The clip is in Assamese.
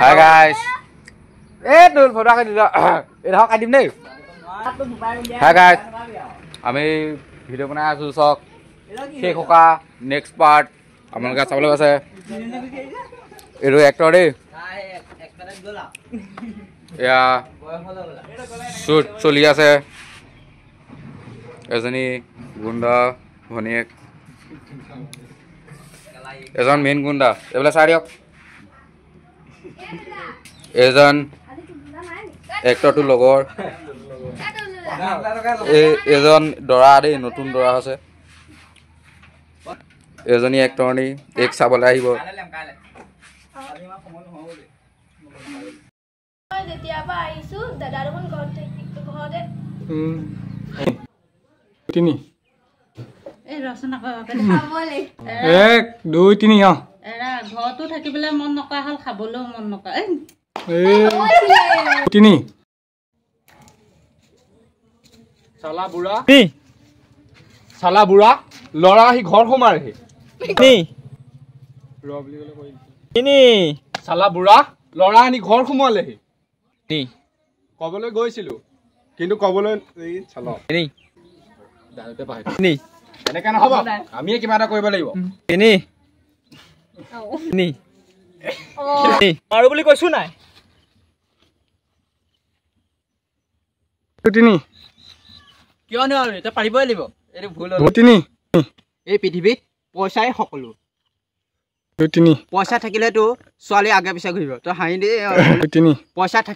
হাই গাইস, এই তোৰ ফটো কাটি দিলা, এই কাটিম দেই। হাই গাইস, আমি ভিডিঅ' বনাই আছোঁ, চাওক শেষ থকা নেক্সট পাৰ্ট আপোনালোকে চাবলৈ আছে। এইটো এক্টৰ দেই, এয়া শ্বুট চলি আছে। এজনী গুণ্ডা ভনীয়েক, এজন মেইন গুণ্ডা, এইবিলাক চাই দিয়ক। এজন এক্টৰটোৰ লগৰ, এই এজন দৰা দেই, নতুন দৰা হৈছে। এজনী এক্টৰণী, এইক চাবলৈ আহিব। তিনি এক দুই তিনি। ঘৰতো থাকিবলৈ মন নকৰা হ'ল, খাবলৈও মন নকৰা। তিনি। চালা বুঢ়া, চালা বুঢ়া, ল'ৰা আহি ঘৰ সোমাৰহি। তিনি। চালা বুঢ়া, ল'ৰা আনি ঘৰ সোমালেহি। ক'বলৈ গৈছিলো কিন্তু ক'বলৈ এনেকে নহ'ব, আমিয়ে কিবা এটা কৰিব লাগিব। তিনি। আৰু বুলি কৈছো নাই। তিনি। কিয় নোৱাৰো, তই পাৰিবই লাগিব, এইটো ভুল হ'ল। তিনি। এই পৃথিৱীত পইচাই সকলো। তিনি। পইচা থাকিলেতো ছোৱালী আগে পিছে ঘূৰিব, তই হাঁহি দে। তিনি। পইচা থাকি